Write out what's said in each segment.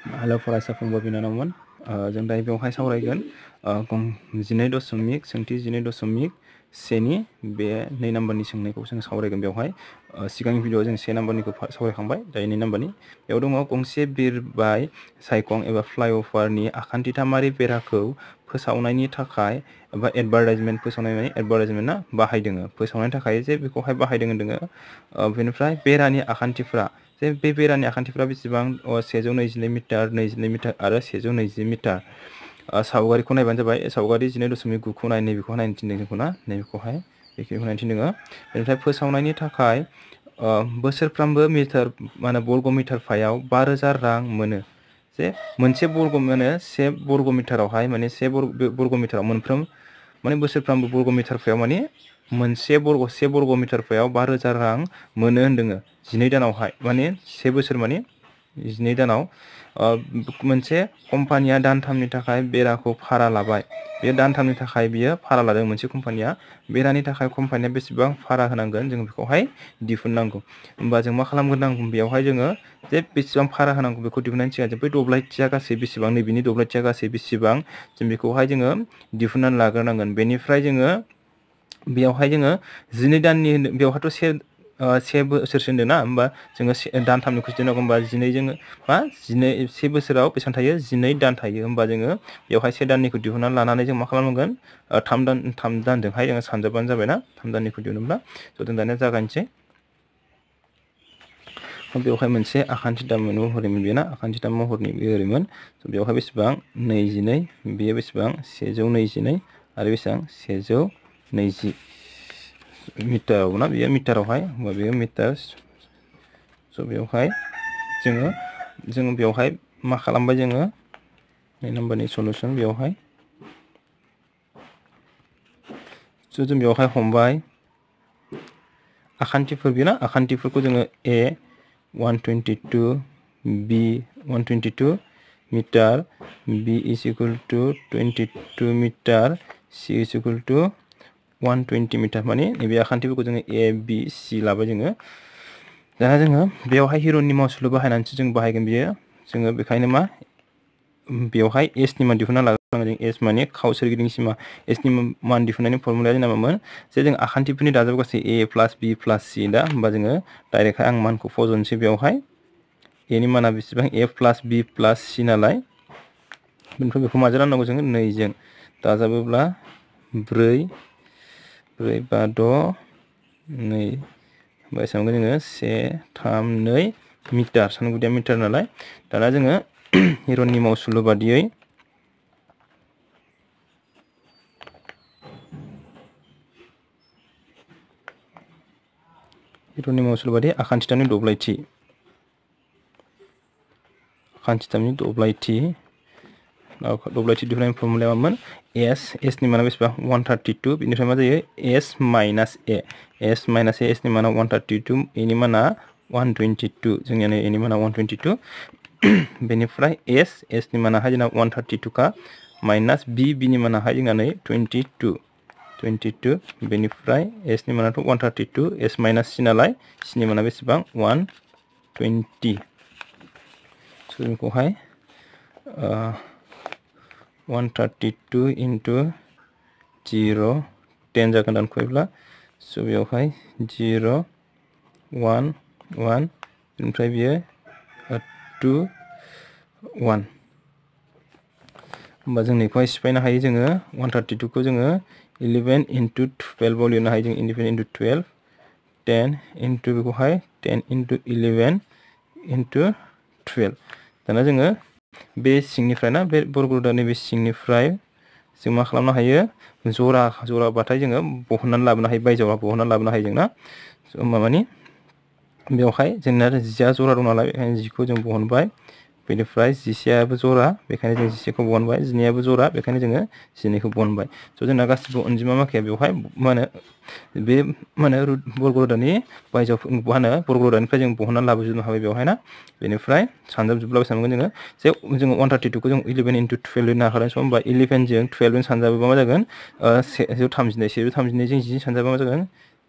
हेल' फरायसा फंबाय बिनानावमोन जों दायो बेवहाय सावरायगोन 12 सोंथि 12.1नि बे 2 नाम्बारनि सोंनायखौ जों सावरायगोन बेवहाय सिगांनि भिडिअआव जों 1 नाम्बारनिखौ सावरायखांबाय दायो 2 नाम्बारनि बेयाव दङ गंसे बिरबाय सायखं एबा फ्लाइअभारनि आखान्थिथामारि बेराखौ फोसावनायनि थाखाय एबा एडभार्टाइजमेन्ट फोसावनाय माने एडभार्टाइजमेन्टआ बाहायदों फोसावनायनि थाखाय जे बेखौहाय बाहायदों होनदों बेनिफ्राय बेरानि आखान्थिफ्रा जे बे बेरानि आखान्थिफ्रा बेसेबां 122 मिटार 22 मिटार आरो 120 मिटार सावगारिखौ नायबानो जाबाय सावगारि 12.9 खौ नाय नैबेखौ नायनो थिनदों जोंखौ ना नैबेखौहाय बेखौ नायनो थिनदों बेनिफ्राय फोसावनायनि थाखाय बोसोरफ्रामबो मिटार माने वर्ग मिटार फायाव 5000 रां मोनो जे मोनसे वर्ग माने 1 वर्ग मिटारावहाय माने 1 वर्ग मिटाराव मोनफ्रोम माने बोसोरफ्रामबो वर्ग मिटार फायाव माने मोनसे 1 वर्ग मिटार फायाव 5000 रां मोनो होनदों 12 दानावहाय माने 1 बोसोर माने 12 दानाव मोनसे कम्पानिया दानथामनि थाखाय बेराखौ भारा लाबाय बे दानथामनि थाखाय बियो भारा लादों मोनसे कम्पानिया बेरानि थाखाय कम्पानिया बेसेबां भारा होनांगोन जों बेखौहाय दिहुननांगौ होमबा जों मा खालामग्रोनांगौ बेयावहाय जोङो जे बेसेबां भारा होनांगौ बेखौ दिहुननायनि सिगां जों बै दब्लायथिया गासै बेसेबां नैबेनि दब्लायथिया गासै बेसेबां जों बेखौहाय जोङो दिहुननानै लाग्रोनांगोन बेनिफ्राय जोङो बेयावहाय जोङो 12 दाननि बेवहायथ' 1 बोसोरसो होनदों ना होमबा जोङो दानथामनिखौ दिहुननांगौ होमबा 12 जोङो मा 1 बोसोराव बेसेबां थायो 12 दान थायो होमबा जोङो बेवहाय 1 दाननिखौ दिहुननानै लानानै जों मा खालामनांगोन 3 दानजोंहाय जोङो सानजाबबानो जाबाय ना 3 दाननिखौ दिहुनोब्ला स' जों दानिया जागायनोसै बेवहाय मोनसे आखान्थिथाम महरैमोन बेना आखान्थिथाम महरनि बे ओरैमोन बेवहाय बेसेबां 22 बेयो बेसेबां 122 आरो बेसेबां 120 मिटाराव ना बेयो मिटारावहाय होमबा बेयो मिटार स' बेवहाय जोङो बेवहाय मा खालामबाय जोङो 2 नाम्बारनि सलुसन बेवहाय स' जों बेवहाय हमबाय आखान्थिफोर बेना आखान्थिफोरखौ जोङो A 122 B 122 metre B is equal to 22 metre C is equal to 120 metre माने नैबे आखान्थिफोरखौ जोङो A B C लाबाय जोङो दाना जोङो बेवहाय हिरननि मावसुलु बाहायनानैसो जों बाहायगोन बियो जोङो बेखायनो मा बेवहाय S नि मान दिहुनना लाग्रोनांगोन जों S माने खाव सोरगिदिं सिमा S नि मान दिहुननायनि फर्मुलाया जोंना मामोन जे जों आखान्थिफोरनि दाजाब गासै A plus B plus C दा होमबा जोङो डाइरेक्टहाय आं मानखौ फज'नोसै बेवहाय A नि माना बेसेबां A plus B plus C नालाय बेनिफ्राय बेखौ माजों राननांगौ जोङो 2 जों दाजाबोब्ला 4 बा 6 2 बेसेबां जोङो 1 3 2 मिटार सानगुदिया मिटार नालाय दाना जोङो हिरननि मावसुलु बादियै आखान्थिथामनि दब्लायथि दिहुननायनि फर्मुलाया मामोन S नि माना बेसेबां 132 बेनिफ्राय मा जायो S माइनास A S नि माना 132 A नि माना 122 जोंनिया A नि माना 122 बेनिफ्राय S नि मानाहाय जोंना 132 का माइनास B नि मानाहाय जोंना 22 बेनिफ्राय S नि मानाथ' 132 S माइनास C नालाय C नि माना बेसेबां 120 स' बेखौहाय 132 into 0 10 जागोन दानख'योब्ला स' बेवहाय 0 1 1 बेनिफ्राय बियो 2 1 होमबा जों बेखौहाय सिफायनो हायो जोङो 132 खौ जोङो 11 into 12 आव लिरनो हायो जों 11 into 12 10 into बेखौहाय 10 into 11 into 12 दाना जोङो बे सिंनिफ्राय ना बे बर्गरोदा नैबे सिंनिफ्राय जों मा खालामनो हायो जराबाथाय जोङो बहननानै लाबोनो हायो बायजोआव बहननानै लाबोनो हायो जों ना होमबा मानि बेवहाय जोंना 10 जरा दं नालाय बेखायनो 10 खौ जों बहनबाय बेनिफ्राय 11आबो जरा बेखायनो जों 11खौ बहनबाय 12आबो जरा बेखायनो जोङो 12खौ बहनबाय स' जोंना गासिबो अनजिमा माखाया बेवहाय मा होनो बे मा होनो बर्गरोदानि बायजोआव मा होनो बर्गरोदानिफ्राय जों बहननानै लाबोजोबनो हाबाय बेवहाय ना बेनिफ्राय सानजाबजोबब्ला बेसेबां मोनगोन जोङो 132 खौ जों 11 into 12 लिरनो हाखादों स' होमबा 11 जों 12 जों सानजाबोबा मा जागोन 132 जों 10 सानजाबा मा जागोन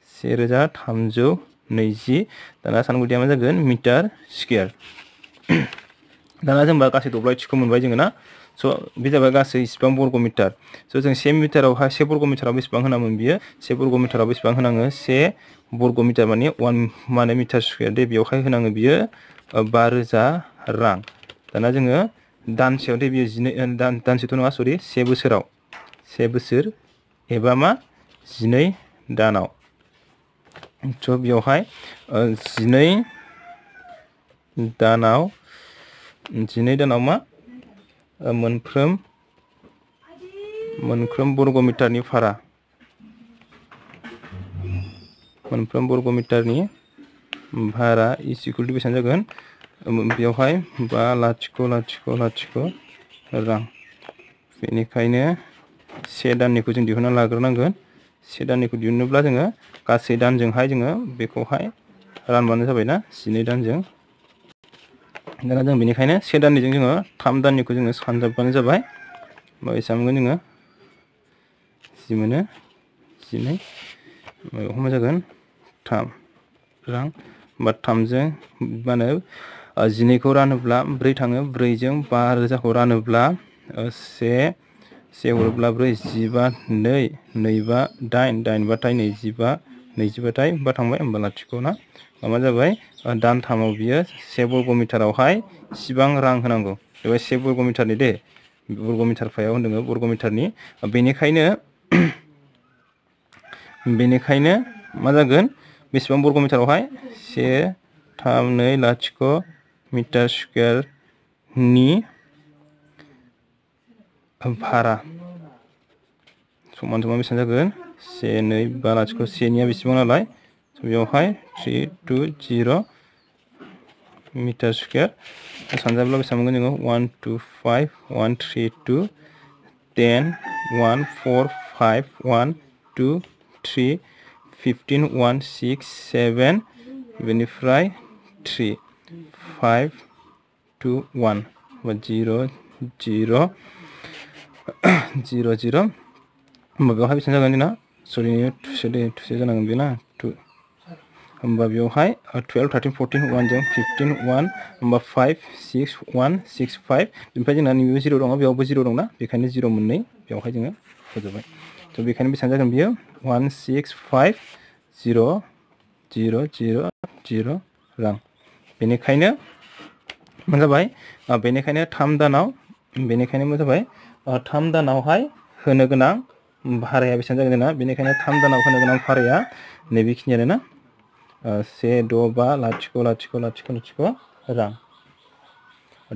1320 दाना सानगुदिया मा जागोन मिटार स्कुवेर दाना जों गासै दब्लायथिखौ मोनबाय जोङो ना स' बे जाबाय गासै इसिबां बर्ग मिटार स' जों 1 मिटारावहाय 1 बर्ग मिटाराव बेसेबां होनांगोन बियो 1 बर्ग मिटाराव बेसेबां होनाङो 1 बर्ग मिटार माने 1 माने मिटार स्कुवेर दे बेयावहाय होनाङो बियो 5000 रां दाना जोङो दानसेयाव दे बियो दानसेथ' नङा सरि 1 बोसोराव 1 बोसोर एबा मा 12 दानाव स' बेयावहाय 12 दानाव मा मोनफ्रोम बर्ग मिटारनि भारा इज इकुवेल टु बेसेबां जागोन बेयावहाय 5,00,000 रां बेनिखायनो 1 दाननिखौ जों दिहुनना लाग्रोनांगोन 1 दाननिखौ दिहुननोब्ला जोङो गासै दानजोंहाय जोङो बेखौहाय रानबानो जाबायना 12 दानजों दाना जों बेनिखायनो 1 दाननिजों जोङो 3 दाननिखौ जोङो सानजाबबानो जाबाय बेसेबां मोनगोन जोङो जि मोनो 12 बेयाव मा जागोन 3 रां बा 3जों मा होनो 12खौ रानोब्ला 4 थाङो 4जों 5,000खौ रानोब्ला 1 हरोब्ला 4 15 2 2 8 8 बाथाय 25 25थाय बा थांबाय होमबा लाथिख' ना मा जाबाय दानथामाव बियो 1 बर्ग मिटारावहाय इसिबां रां होनांगौ बेवहाय 1 बर्ग मिटारनि दे बर्ग मिटार फायाव होनदों बर्ग मिटारनि बेनिखायनो मा जागोन बेसेबां बर्ग मिटारावहाय 1,320 मिटार स्कुवेरनि भारा समान बेसेबां जागोन 1,250 निया बेसेबां नालाय बेयावहाय 320 मिटार स्कुवेर सानजाब्ला बेसेबां मोनगोन जोङो 125 132 10 1 4 5 1 2 3 15 1 6 7 बेनिफ्राय 3 5 2 1 0 0 0 0 होमबा बेवहाय बेसेबां जागोन जोंना सरि टुसे जानांगोन बेना 2 होमबा बेवहाय 12 13 14 1 जों 15 1 होमबा 5 6 1 6 5 बेनिफ्राय जोंना नैबेबो 0 दङ बेयावबो 0 दंना बेखायनो 0 मोननै बेवहाय जोङो फोजोबबाय थ' बेखायनो बेसेबां जागोन बियो 165 0 0 0 0 रां बेनिखायनो मा जाबाय बेनिखायनो 3 दानाव मा जाबाय 3 दानावहाय होनो गोनां भाराया बेसेबां जागोन जोंना बेनिखायनो 3 दानाव होनो गोनां भाराया नैबेखिनियानो ना 165,000,000 रां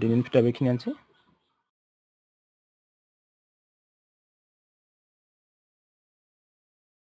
दिनैनि फिथा बेखिनियानोसै